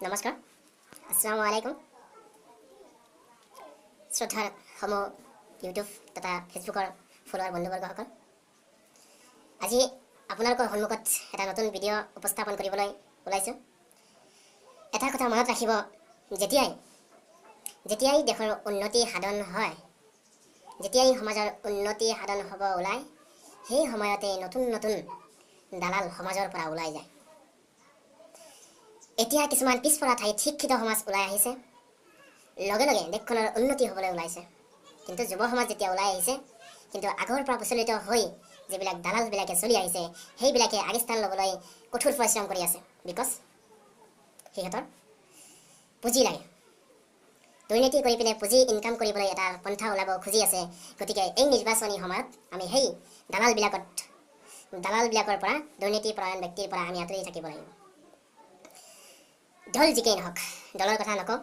নমস্কাৰ, আসসালামু আলাইকুম। শ্ৰদ্ধাৰ সমূহ ইউটিউব তথা ফেচবুকৰ ফলোৱাৰ বন্ধুবৰ্গসকল, আজি আপোনালোকৰ সন্মুখত এটা নতুন ভিডিঅ' উপস্থাপন কৰিবলৈ ওলাইছোঁ। এটা কথা মনত ৰাখিব, যেতিয়াই যেতিয়াই দেশৰ উন্নতি সাধন হয়, যেতিয়াই সমাজৰ উন্নতি সাধন হ'ব ওলায়, সেই সময়তে নতুন নতুন দালাল সমাজৰ পৰা ওলাই যায়। এতিয়া কিছুমান পিছপৰা ঠাইত শিক্ষিত সমাজ ওলাই আহিছে, লগে লগে দেশখনৰ উন্নতি হ'বলৈ ওলাইছে। কিন্তু যুৱ সমাজ যেতিয়া ওলাই আহিছে, কিন্তু আগৰ পৰা প্ৰচলিত হৈ যিবিলাক দালালবিলাকে চলি আহিছে, সেইবিলাকে আগস্থান ল'বলৈ কঠোৰ পৰিশ্ৰম কৰি আছে। Because সিহঁতৰ পুঁজি লাগে, দুৰ্নীতি কৰি পিনে পুঁজি ইনকাম কৰিবলৈ এটা পন্থা ওলাব খুজি আছে। গতিকে এই নিৰ্বাচনী সময়ত আমি সেই দালালবিলাকৰ পৰা, দুৰ্নীতিপৰায়ণ ব্যক্তিৰ পৰা আমি আঁতৰি থাকিব লাগিব। দল যিকেই নহওক, দলৰ কথা নকওঁ,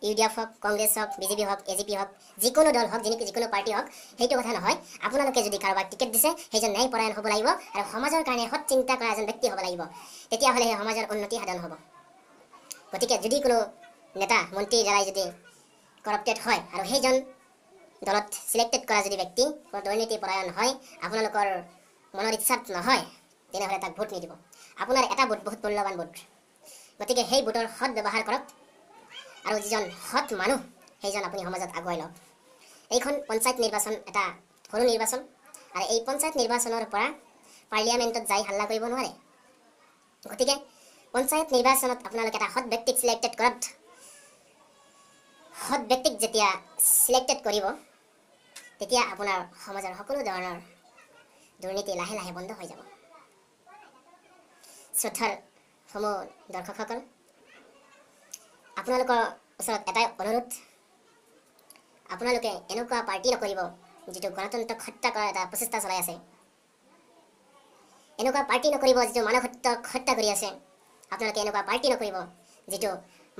ইউ ডি এফ হওক, কংগ্ৰেছ হওক, বিজেপি হওক, এ জি পি হওক, যিকোনো দল হওক, যিকোনো পাৰ্টি হওক, সেইটো কথা নহয়। আপোনালোকে যদি কাৰোবাক টিকেট দিছে, সেইজন ন্যায়পৰায়ণ হ'ব লাগিব আৰু সমাজৰ কাৰণে সৎ চিন্তা কৰা এজন ব্যক্তি হ'ব লাগিব, তেতিয়াহ'লে সেই সমাজৰ উন্নতি সাধন হ'ব। গতিকে যদি কোনো নেতা মন্ত্ৰীৰ দ্বাৰাই যদি কৰাপ্টেড হয় আৰু সেইজন দলত চিলেক্টেড কৰা যদি ব্যক্তি কোনো দুৰ্নীতিপৰায়ণ হয়, আপোনালোকৰ মনৰ ইচ্ছাত নহয়, তেনেহ'লে তাক ভোট নিদিব। আপোনাৰ এটা ভোট বহুত মূল্যৱান ভোট, গতিকে সেই ভোটৰ সৎ ব্যৱহাৰ কৰক আৰু যিজন সৎ মানুহ সেইজন আপুনি সমাজত আগুৱাই লওক। এইখন পঞ্চায়ত নিৰ্বাচন এটা সৰু নিৰ্বাচন আৰু এই পঞ্চায়ত নিৰ্বাচনৰ পৰা পাৰ্লিয়ামেণ্টত যাই হাল্লা কৰিব নোৱাৰে। গতিকে পঞ্চায়ত নিৰ্বাচনত আপোনালোকে এটা সৎ ব্যক্তিক চিলেক্টেড কৰাত, সৎ ব্যক্তিক যেতিয়া চিলেক্টেড কৰিব, তেতিয়া আপোনাৰ সমাজৰ সকলো ধৰণৰ দুৰ্নীতি লাহে লাহে বন্ধ হৈ যাব। শ্ৰদ্ধাৰ সমূহ দৰ্শকসকল, আপোনালোকৰ ওচৰত এটাই অনুৰোধ, আপোনালোকে এনেকুৱা পাৰ্টি নকৰিব যিটো গণতন্ত্ৰক হত্যা কৰাৰ এটা প্ৰচেষ্টা চলাই আছে। এনেকুৱা পাৰ্টি নকৰিব যিটো মানৱ সত্যক হত্যা কৰি আছে। আপোনালোকে এনেকুৱা পাৰ্টি নকৰিব যিটো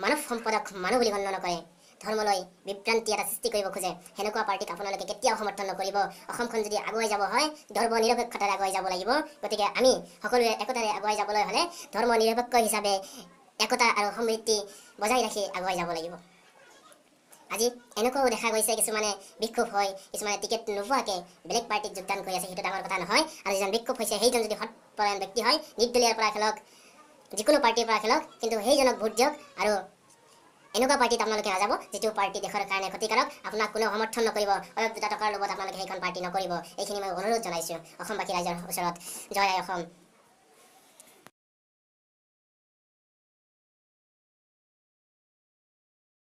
মানৱ সম্পদক মানুহ বুলি গণ্য নকৰে, ধৰ্মলৈ বিভ্ৰান্তি এটা সৃষ্টি কৰিব খোজে। সেনেকুৱা পাৰ্টিক আপোনালোকে কেতিয়াও সমৰ্থন নকৰিব। অসমখন যদি আগুৱাই যাব হয়, ধৰ্ম নিৰপেক্ষতাৰে আগুৱাই যাব লাগিব। গতিকে আমি সকলোৱে একতাৰে আগুৱাই যাবলৈ হ'লে ধৰ্ম নিৰপেক্ষ হিচাপে একতা আৰু সমৃদ্ধি বজাই ৰাখি আগুৱাই যাব লাগিব। আজি এনেকুৱাও দেখা গৈছে, কিছুমানে বিক্ষোভ হয়, কিছুমানে টিকেট নোপোৱাকৈ বেলেগ পাৰ্টিত যোগদান কৰি আছে, সেইটো ডাঙৰ কথা নহয়। আৰু যিজন বিক্ষোভ হৈছে সেইজন যদি সৎপৰায়ণ ব্যক্তি হয়, নিৰ্দলীয়াৰ পৰা খেলক, যিকোনো পাৰ্টিৰ পৰা খেলক, কিন্তু সেইজনক ভোট দিয়ক। আৰু এনেকুৱা পাৰ্টিত আপোনালোকে নাযাব যিটো পাৰ্টি দেশৰ কাৰণে ক্ষতিকাৰক, আপোনাক কোনেও সমৰ্থন নকৰিব, অলপ দুটা টকাৰ লোভত আপোনালোকে সেইখন পাৰ্টি নকৰিব। এইখিনি মই অনুৰোধ জনাইছোঁ অসমবাসী ৰাইজৰ ওচৰত। জয় আই অসম,